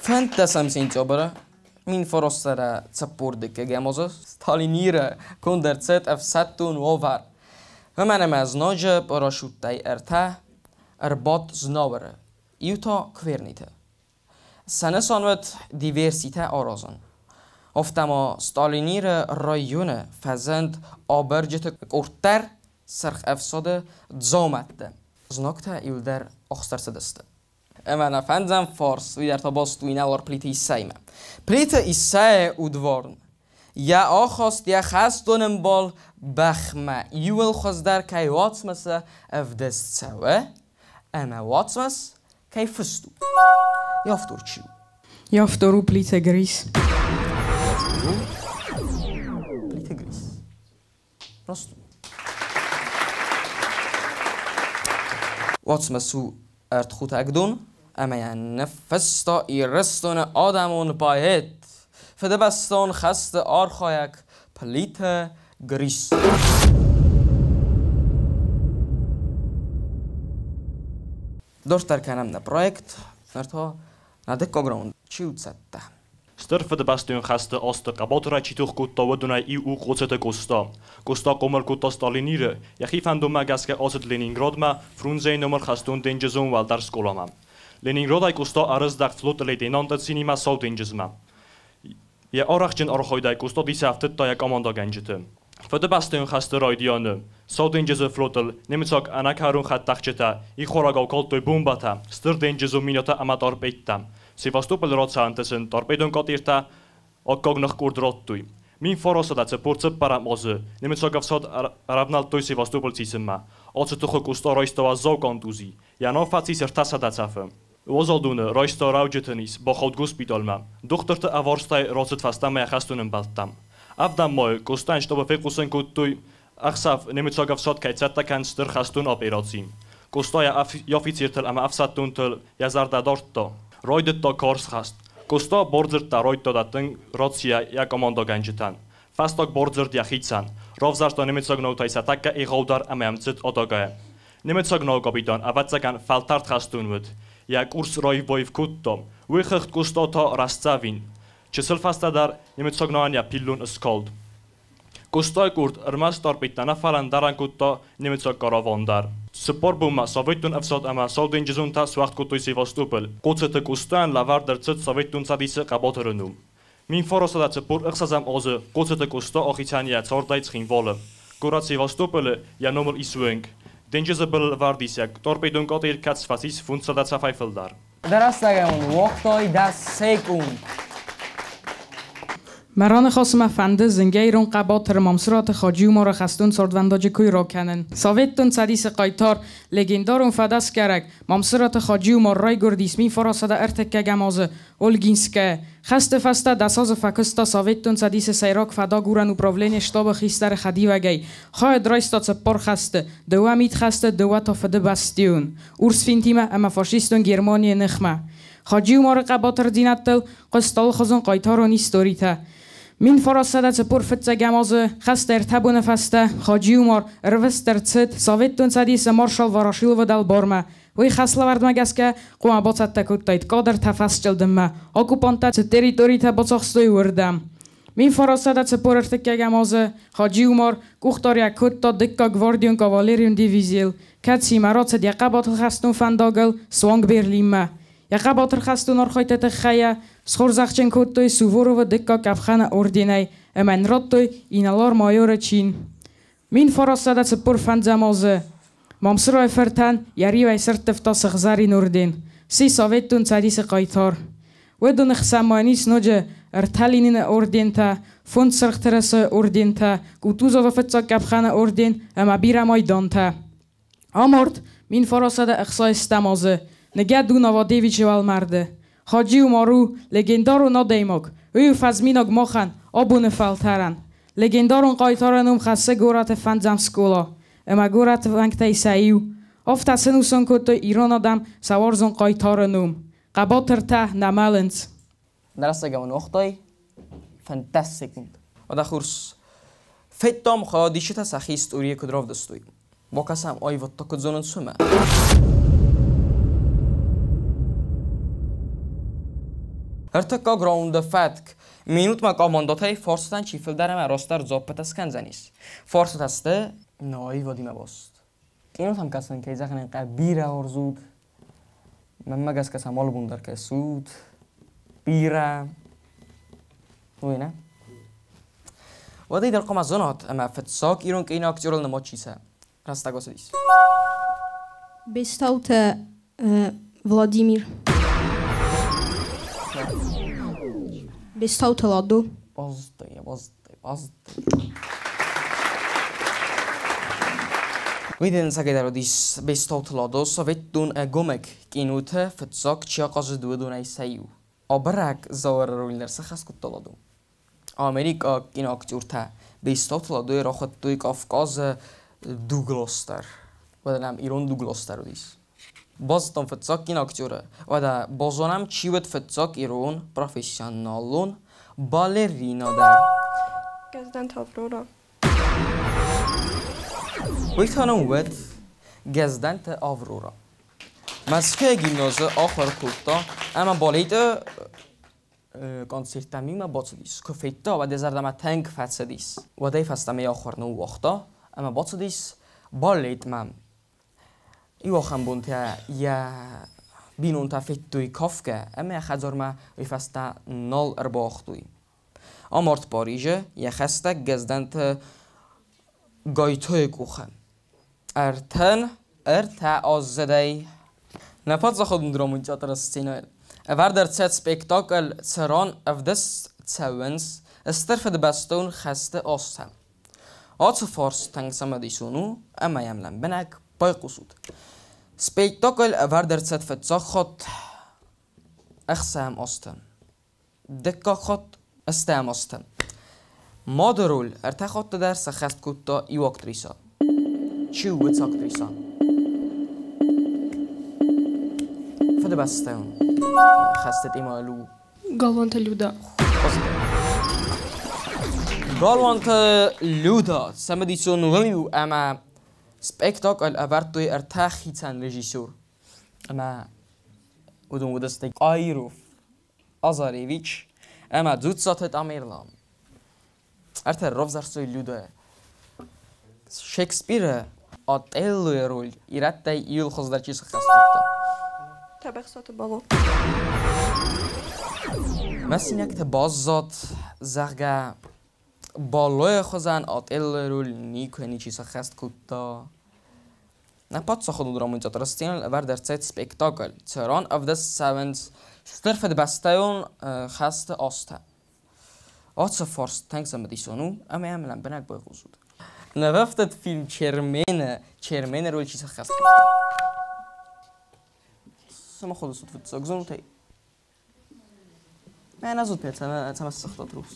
15 сентябры 1942 азы Сталиниры конд ӕрцыд ӕфсӕддон уавӕр. Уымӕн ӕмӕ знаджы парашюттӕй ӕртӕ ӕрбадт Знауыры, иу та Кверниты. Сӕ нысан уыд диверситӕ аразын. Афтӕ ма Сталиниры районы фӕзынд абырджыты къорд дӕр Сырх Ӕфсады дзаумӕтты. Знӕгтӕ иуылдӕр ахст ӕрцыдысты. Ӕмӕ нӕ фӕндзӕм фарс, уый дӕр та баст у инӕлар Плиты Иссӕимӕ. Плиты Иссӕйы удварн, йӕ ахаст, йӕ хӕстон ӕмбал бӕхмӕ иууыл хуыздӕр кӕй уацмысы ӕвдыст цӕуы, ӕмӕ уацмыс кӕй фыст у. Йӕ автор чи у? Йӕ автор у Плиты Грис. Плиты Грис. Раст у. Уацмыс у ӕртхутӕгдон ӕмӕ йӕ ныффыста Ирыстоны адӕмон поэт, Фыдыбӕстон хӕсты архайӕг Плиты Грис. Дарддӕр кӕнӕм нӕ проект, ныр та нӕ дыккаг раунд «Чи у цӕттӕ?». Стыр Фыдыбӕстӕйон хӕсты азты хъӕбатырӕй чи тох кодта, уыдонӕй иу у Хъоцыты Къоста. Къоста хъомыл кодта Сталиниры, йӕхи фӕндонмӕ гӕсгӕ ацыд Ленинградмӕ, Фрунзейы номыл хӕстон-денджызон уӕлдӕр скъоламӕ. Ленинградӕй Къоста ӕрыздӕхт флоты лейтенанты цинимӕ Сау денджызмӕ. Йӕ арӕхстджын архайдӕй Къоста дисы ӕфтыдта йӕ командӕгӕнджыты. Фыдыбӕстӕйон хӕсты райдианы Сау денджызы флотыл немыцаг ӕнӕкӕрон хӕдтӕхджытӕ ихуарӕгау калдтой бомбӕтӕ, стыр денджызон минӕтӕ ӕмӕ торпедтӕ. Севастополы рацӕуӕнты сын торпедон катертӕ аккаг ныхкъуырд радтой. 1944 азы немыцаг ӕфсад ӕрӕвнӕлдтой Севастополь сисынмӕ. Ацы тыхы Къоста райста уӕззау контузи. Йӕ ном фӕцис 300 цӕфы. Уазал доны райста рӕуджыты низ, бахауд госпиталмӕ. Дохтырты ӕварстӕй рацыд фӕстӕмӕ йӕ хӕстон ӕмбӕлттӕм. Ӕвдӕм майы Къостайӕн штабы фехъусын кодтой, ӕхсӕв немыцаг ӕфсад кӕй цӕттӕ кӕны стыр хӕстон операци. Къоста йӕ офицертыл ӕмӕ ӕфсӕддонтыл йӕ зӕрдӕ дардта. Райдыдта карз хӕст. Къоста бардзырдтӕ райдыдта дӕттын рацийӕ йӕ командӕгӕнджытӕн. Фӕстаг бардзырд йӕхицӕн. Равзӕрста немыцаг наутӕй сӕ тӕккӕ егъаудӕр ӕмӕ йӕм цыд адагӕй. Немыцаг науы капитан, ӕвӕццӕгӕн, фӕлтӕрд хӕстон уыд. Йӕ къурс раив-баив кодта. Уый хыгъд Къоста та рӕстдзӕвин. Чысыл фӕстӕдӕр немыцаг науӕн йӕ пиллон ыскалд. Къостайы къорд ӕрмӕст торпедтӕ нӕ, фӕлӕ ӕндӕрӕн кодта немыцаг караван дӕр. 4 бонмӕ Советон ӕфсад ӕмӕ сауденджызонтӕ суӕгъд кодтой Севастополь. Хъоцыты Къостайӕн лӕвӕрд ӕрцыд Советон Цӕдисы хъӕбатыры ном. 1946 азы Хъоцыты Къоста ахицӕн йӕ цардӕй Цхинвалы. Горӕт Севастополы йӕ номыл ис уынг. Денджызы былыл ӕвӕрд ис йӕ торпедон катер, кӕцы фӕцис 500 цӕфӕй фылдӕр. Дӕ рӕстӕгӕн уагътай 10 секунд. Мӕ раныхасы мӕ фӕнды зынгӕ ирон хъӕбатыр Мамсыраты Хаджи-Умары хӕстон цардвӕндаджы кой ракӕнын. Советон Цӕдисы хъайтар, легендарон фӕдӕсгарӕг Мамсыраты Хаджи-Умар райгуырдис 1931 азы Ольгинскӕйы. Хӕсты фӕстӕ 10 азы фӕкуыста Советон Цӕдисы сӕйраг фӕдагурӕн управленийы штабы хистӕры хӕдивӕгӕй. Хайад райста 4 хӕсты, 2 мидхӕсты, 2 та фыдыбӕстӕйон. Урс финтимӕ ӕмӕ фашистон Германийы ныхмӕ. Хаджи-Умары хъӕбатырдзинӕдтыл хъуыст алыхуызон хъайтарон историтӕ. 1941 азы хӕсты 3 боны фӕстӕ Хаджи-Умар ӕрвыст ӕрцыд Советон Цӕдисы маршал Ворошиловы дӕлбармӕ. Уый хӕслӕвӕрдмӕ гӕсгӕ хъуамӕ бацӕттӕ кодтаид кадртӕ фӕсчъылдыммӕ, оккупанттӕ цы территоритӕ бацахстой, уырдӕм. 1941 азы Хаджи-Умар къухдариуӕг кодта дыккаг гвардион кавалерион дивизийыл, кӕцыимӕ рацыд йӕ хъӕбатыр хӕстон фӕндагыл суанг Берлинмӕ. Йӕ хъӕбатыр хӕстон архайдты тыххӕй йӕ схорзӕхджын кодтой Суворовы дыккаг къӕпхӕны орденӕй ӕмӕ йын радтой инӕлар-майоры чин. 1945 азы Мамсырайы фыртӕн йӕ риуӕй сӕрттывта сыгъзӕрин орден, сси Советон Цӕдисы хъайтар. Уыдоны хсӕн ма йын ис ноджы 3 Ленины ордентӕ, 5 Сырх Тырысайы ордентӕ, Кутузовы фыццаг къӕпхӕны орден ӕмӕ бирӕ майдантӕ. Амард 1960 азы ныгӕд у Новодевичьы уӕлмӕрды. Хаджи-Умар у легендарон адӕймаг, уый у фӕзминаг махӕн, абоны фӕлтӕрӕн. Легендарон хъайтары ном хӕссы горӕты фӕндзӕм скъола ӕмӕ горӕты уӕнгтӕй сӕ иу. Афтӕ сӕнусон кодтой ирон адӕм сӕ уарзон хъайтары ном. Хъӕбатыртӕ нӕ мӕлынц. Дӕ рӕстӕгӕн уагътай 15 секунд. Уӕдӕ хурс. Федтам, хайадисджытӕ сӕхи историйы куыд равдыстой. Бакӕсӕм аивӕдтӕ куыд зонынц, уымӕ. Ӕртыккаг раунды фӕтк. Минутмӕ командӕтӕй фарстытӕн чи фылдӕр ӕмӕ растдӕр дзуаппытӕ скӕндзӕнис. Фарстытӕ сты нӕ аивадимӕ баст. Кинотӕм кӕсын, кӕй зӕгъын ӕй хъӕуы, бирӕ уарзут. Мӕнмӕ гӕсгӕ сӕм алы бон дӕр кӕсут. Бирӕ. Уый нӕ? Уӕдӕй дӕр хъуамӕ зонат, ӕмӕ фыццаг ирон киноактерыл нымад чи сӕ. Рӕстӕг ацыдис. Бестауты Владимир. Бестауты Ладо. Базыдтай, базыдтай, базыдтай. Уый дын ӕцӕгӕйдӕр уыдис Бестауты Ладо, Советон ӕгомыг киноты фыццаг чи ахъазыд, уыдонӕй сӕ иу. Абырӕг Зауыры роль дӕр сӕххӕст кодта Ладо. Америкаг киноактертӕ Бестауты Ладойы рахуыдтой Кавказы Дуглас дӕр. Уӕдӕ нӕм ирон Дуглас дӕр уыдис. Базыдтам фыццаг киноактеры. Уӕдӕ базонӕм, чи уыд фыццаг ирон профессионалон балерина дӕр. Гӕздӕнты Аврора. Уый та нын уыд Гӕздӕнты Аврора. Мӕскуыйы гимназы ахуыр кодта ӕмӕ балеты концерттӕм иумӕ бацыдис. Куы федта, уӕд йӕ зӕрдӕмӕ тынг фӕцыдис. Уӕдӕй фӕстӕмӕ йӕ ахуыр ныууагъта ӕмӕ бацыдис балетмӕ. Иу ахӕм бонтӕ йӕ бинонтӕ федтой кафгӕ ӕмӕ йӕ хӕдзармӕ уый фӕстӕ нал ӕрбауагътой. Амард Парижы йӕ хӕстӕг Гӕздӕнты Гайтойы къухы. 33 аздзыдӕй нӕ паддзахадон драмон театры сценӕйыл ӕвӕрд ӕрцыд спектакль, цыран ӕвдыст цӕуынц Стыр Фыдыбӕстон хӕсты азтӕ. Ацы фарст тынг цымыдисон у ӕмӕ йӕм лӕмбынӕг байхъусут. Спектакль ӕвӕрд ӕрцыд фыццаг хатт ӕхсӕм азты. Дыккаг хатт ӕстӕм азты. Мады роль ӕртӕ хатты дӕр сӕххӕст кодта иу актрисӕ. Чи у уыцы актрисӕ? Фыдыбӕстӕйон хӕсты темӕйыл у. Галуанты Люда. Галуанты Люда цымыдисон уый у, ӕмӕ спектакль ӕвӕрдтой ӕртӕ хицӕн режиссер. Ӕмӕ уыдон уыдысты Къаиров, Азаревич ӕмӕ Дзуццаты Тамерлан. Ӕртӕ равзӕрстой Людӕ. Шекспиры Отеллойы роль ирӕттӕй иуыл хуыздӕр чи сыххӕст кодта? Тӕбӕхсаты Бало. Мӕсинӕгты баззад, зӕгъгӕ, Балойы хуызӕн Отеллойы роль никуы ничи сыххӕст кодта. Нӕ паддзахадон драмон театры сценӕйыл ӕвӕрд ӕрцыд спектакль, цыран ӕвдыст цӕуынц Стыр Фыдыбӕстӕйон хӕсты азтӕ. Ацы фарст тынг цымыдисон у ӕмӕ йӕм лӕмбынӕг байхъусут. Нывӕфтыд фильм Чермен-ы Чермены роль чи сӕххӕст кодта? Цӕмӕ хъуыдысут фыццаг зонутӕй? Мӕнӕ зудпе цӕмӕ ссыгътат рухс?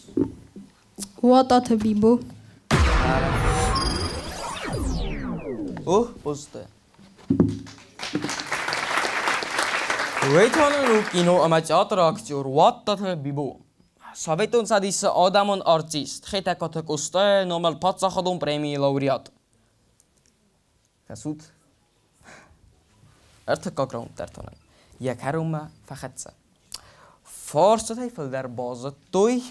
Уататы Бибо. О, позте. Уейтонын у кино ӕмӕ театры актер Уаттаты Бибо. Советон Цӕдисы адӕмон артист, Хетӕгкаты Къостайы номыл паддзахадон премийы лауреат. Кӕсут? Ӕртыккаг раунд дӕр та нын йӕ кӕронмӕ фӕхӕццӕ. Фарстытӕй фылдӕр базыдтой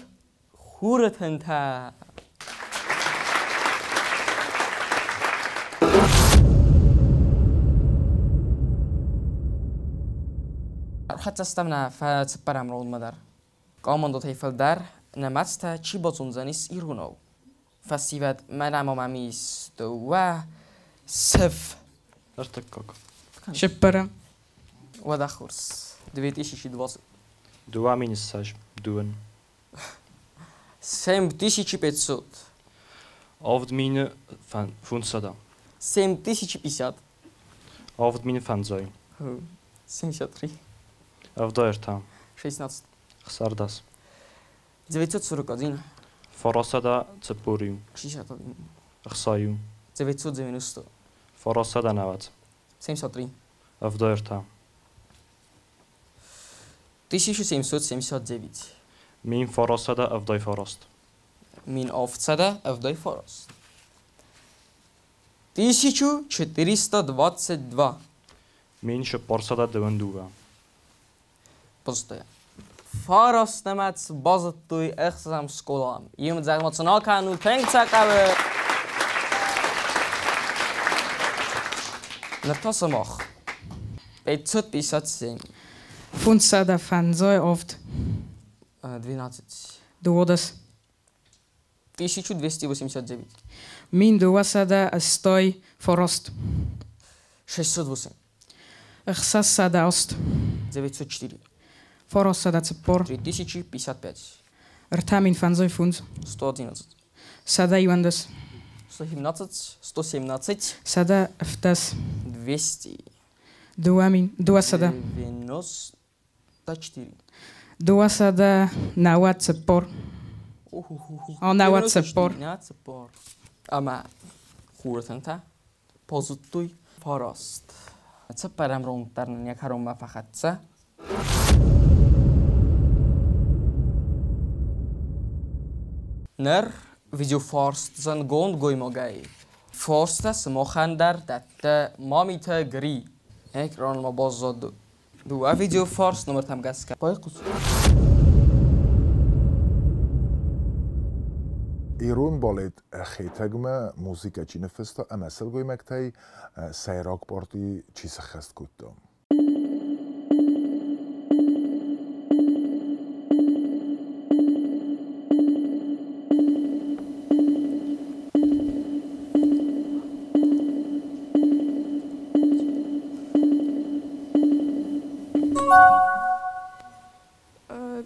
хуры тынтӕ. Ӕрхӕццӕ стӕм нӕ фӕцыппӕрӕм раундмӕ дӕр. Командӕтӕй фылдӕр нымӕцтӕ чи базондзӕнис иронау? Фӕсивӕд, мӕнӕ ма мӕм ис дыууӕ сыф. Ӕртыккаг. Цыппӕрӕм. Уӕдӕ хорз. 2020. 20 дыууын. 7500. 8500. 7050. 7500. 73. 73. 16. 16. 941. 941. 61. 60. 990. 990. 73. 73. 1779. 1979. 1779. 1422. 1422. Пустое. Фараст нымӕц базыдтой ӕхсӕзӕм скъола. Иумӕ сын акӕнут тынг сӕ хъӕуы. Ныр та сымах. 557. 557. 12. 12. 1289. 1289. 608. 608. 904. 904. 3055. 35. 111. 111. 117. 117. 107. 200. 200. 94. 294. О, 94. Ӕмӕ хуры тынтӕ базыдтой фараст. Цыппӕрӕм раунд дӕр нын йӕ кӕронмӕ фӕхӕццӕ. Ныр видеофарст зындгонд гоймагӕй. Фарстӕ сымахӕн дӕр дӕтты Мамиты Гри. Экраныл баззад дыууӕ видеофарс номыртӕм гӕсгӕ. Байхъус. Ирон балет Хетӕгмӕ музыкӕ чи ныффыста ӕмӕ сылгоймӕгтӕй сӕйраг парти чи сӕххӕст кодта?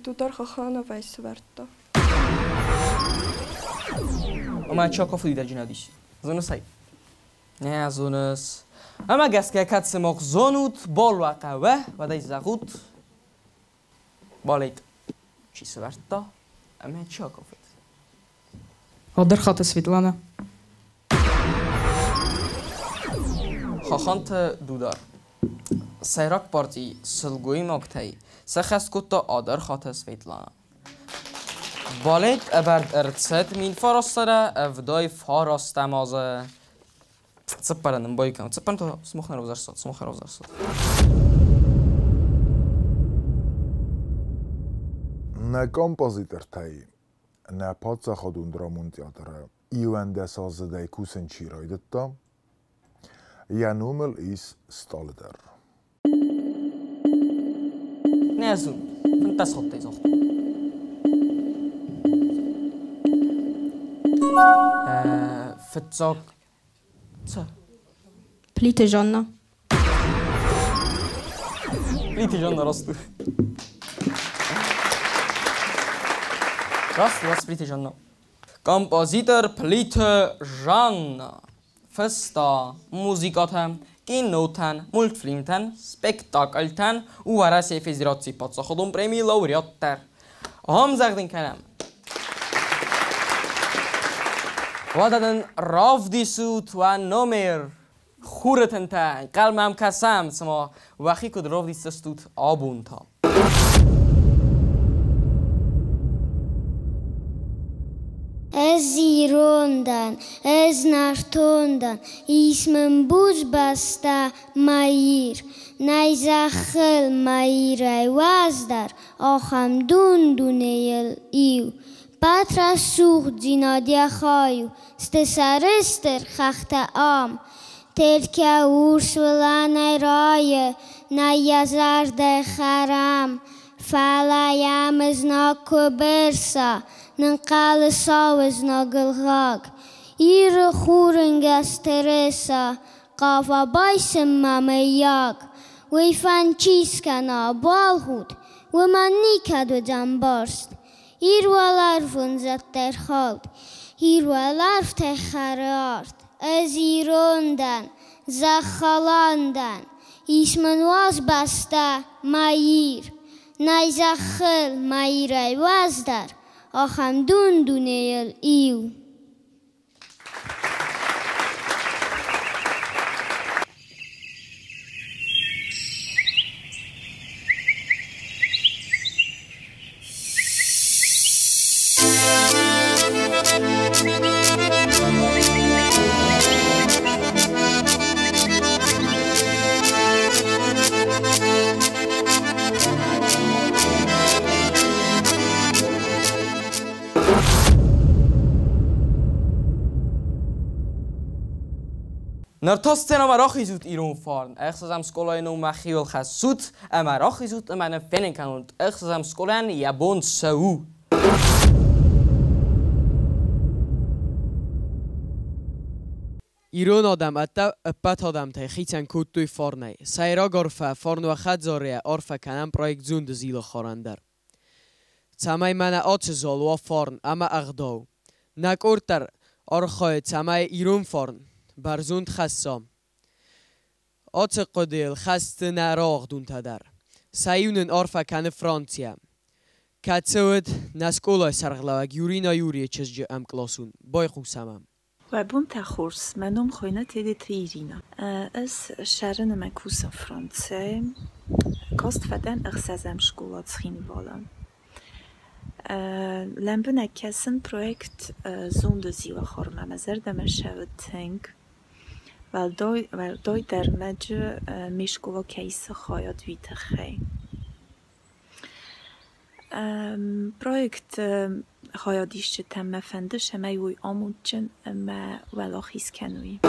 Дудар Хахановӕй сӕвӕрдта. Ома чи акафыди дӕрджынадис? Зоныс ӕй? Нӕ зоныс. Ӕмӕ гӕсгӕ кӕд сымах зонут, бал уӕ хъӕуы, уӕд ӕй зӕгъут. Балет чи сӕвӕрдта ӕмӕ чи акафыд? Адырхаты Светлана. Хаханты Дудар. Сӕйраг парти сылгоймӕгтӕй сӕххӕст кодта Адырхаты Светлана. Балет ӕвӕрд ӕрцыд 1979 азы цыппӕрӕн ӕмбойкӕм. Цыппӕрӕн та сымах нӕ равзӕрстат, сымах равзӕрстат. Нӕ композитортӕй нӕ паддзахадон драмон театры 11 аздзыдӕй кусын чи райдыдта, йӕ номыл ис стъалы дӕр. Нӕ зон, 15 хаттӕй загътон. Фыццаг цы? Плиты Жанна. Плиты Жанна раст у. Раст у, раст Плиты Жанна. Композитор Плиты Жанна фыста музыкатӕ, кинотӕн, мультфильмтӕн, спектакльтӕн, Уӕрӕсейы Федерацийы паддзахадон премийы лауреат дӕр. Ӕмдзӕгъд ын кӕнӕм. Уӕдӕ нын равдисут уӕ номер. Хуры тынтӕ, ӕнхъӕлмӕ йӕм кӕсӕм, цыма уӕхи куыд равдисдзыстут абон та. Ӕз ирон дӕн, ӕз нӕртон дӕн, ис мын буц бӕстӕ, мӕ Ир. Нӕй зӕххыл мӕ Ирӕй уаздӕр, ахӕм дун-дунейыл иу. Пӕт рӕсугъддзинад йӕ хай у, сты сӕрыстыр хӕхтӕ ам. Теркӕ урс уылӕнӕй райы, нӕй йӕ зӕрдӕ хӕрам. Фӕлӕ йӕм ызнаг куы бырса, нынхъӕлы сау ызнаг ӕлгъаг. Иры хурынгӕс тырыса, хъава байсынмӕ мыййаг. Уый фӕнд чи скӕна, балхуд, уымӕн никӕд уыдзӕн барст. Ир уӕларвон зӕдтӕй рхауд, Ир уӕларвтӕй хӕры арт. Ӕз ирон дӕн, зӕххалан дӕн, ис мын уаз бӕстӕ, мӕ Ир. Нӕй зӕххыл мӕ Ирӕй уаздӕр, ахӕм дун-дунейыл иу. Ныр та сценӕмӕ рахизут ирон фарн. Ӕхсӕзӕм скъолайы ном уӕхиуыл хӕссут ӕмӕ рахизут ӕмӕ нын фенын кӕнут, ӕхсӕзӕм скъолайӕн йӕ бон цы у. Ирон адӕм ӕппӕт адӕмтӕй хицӕн кодтой фарнӕй. Сӕйраг арфӕ фарн уӕ хӕдзарӕй арфӕ кӕнӕм проект Зонды зилахарӕн дӕр. Цӕмӕй мӕнӕ ацы зал уа фарн ӕмӕ ӕгъдау. Нӕ къорд дӕр архайы, цӕмӕй ирон фарн бӕрзонд хӕсса. Ацы хъуыдыйыл хӕсты нӕ рауагъдонтӕ дӕр. Сӕ иу нын арфӕ кӕны Францийӕ, кӕцы уыд нӕ скъолайы сӕргълӕууӕг Юрина Юрийы чызджы ӕмкъласон. Байхъусӕм ӕм. Уӕ бонтӕ хорз! Мӕ ном хуыйны Тедеты Иринӕ. Ӕз цӕрын ӕмӕ кусын Францийы. Каст фӕдӕн ӕхсӕзӕм скъола Цхинвалы. Лӕмбынӕг кӕсын проект Зонды зилахармӕ. Мӕ зӕрдӕмӕ цӕуы тынг. Уӕлдайдӕр ӕрмӕджы ме скъола кӕй исы хайад, уый тыххӕй. Проекты хайадисджытӕм мӕ фӕнды, цӕмӕй уой амондджын ӕмӕ уӕлахиз кӕной.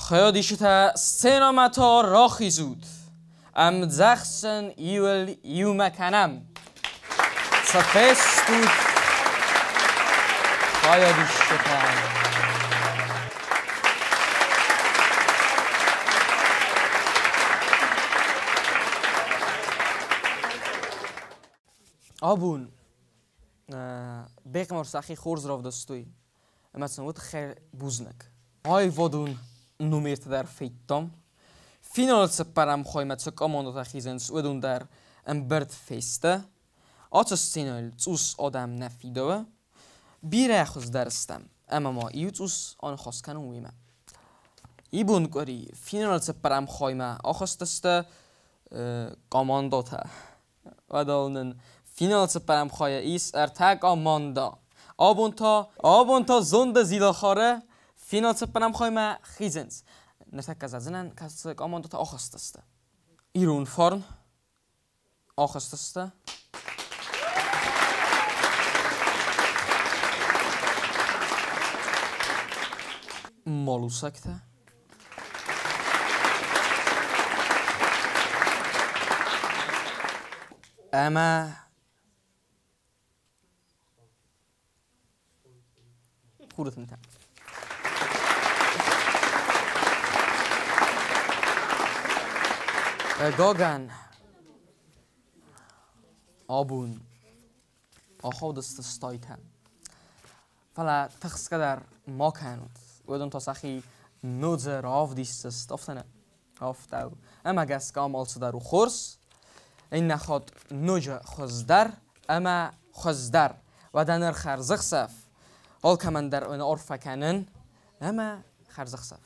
Хайадисджытӕ сценӕмӕ та рахизут. Ӕмдзӕхсӕн иуыл иумӕ кӕнӕм. Цы фестут, хайадисджытӕ? Абон Бехъемар сӕхи хорз равдыстой ӕмӕ сын уый тыххӕй бузныг. Аивадон номертӕ дӕр федтам. Финалы цыппӕрӕм хаймӕ цы командӕтӕ хизынц, уыдон дӕр ӕмбырд фесты. Ацы сценӕйыл цъус адӕм нӕ фидауы. Бирӕ хуыздӕр стӕм, ӕмӕ ма иу цъус аныхас кӕнон уемӕ. Ибон къуыри финалы цыппӕрӕм хаймӕ ахызтысты командӕтӕ. Уӕдӕ нын финалы цыппӕрӕм хайы ис ӕртӕ командӕ. Абон та зонды Зилахары финал цыппӕрӕм хаймӕ хизынц. Ныртӕккӕ зӕгъдзынӕн, кӕцы командӕтӕ ахызтысты. Ирон фарн ахызтысты. Малусӕгтӕ. Ӕмӕ Хуры тынтӕ. Гоган абон ахаудысты стайтӕ. Фӕлӕ тыхсгӕ дӕр ма кӕнут. Уыдон та сӕхи ноджы равдисдзысты. Афтӕ нӕ? Афтӕ у. Ӕмӕ гӕсгӕ ам алцыдӕр у хорз. Иннӕ хатт ноджы хуыздӕр ӕмӕ хуыздӕр. Уӕдӕ ныр хӕрзӕхсӕв. Алкӕмӕн дӕр уын арфӕ кӕнын ӕмӕ хӕрзӕхсӕв.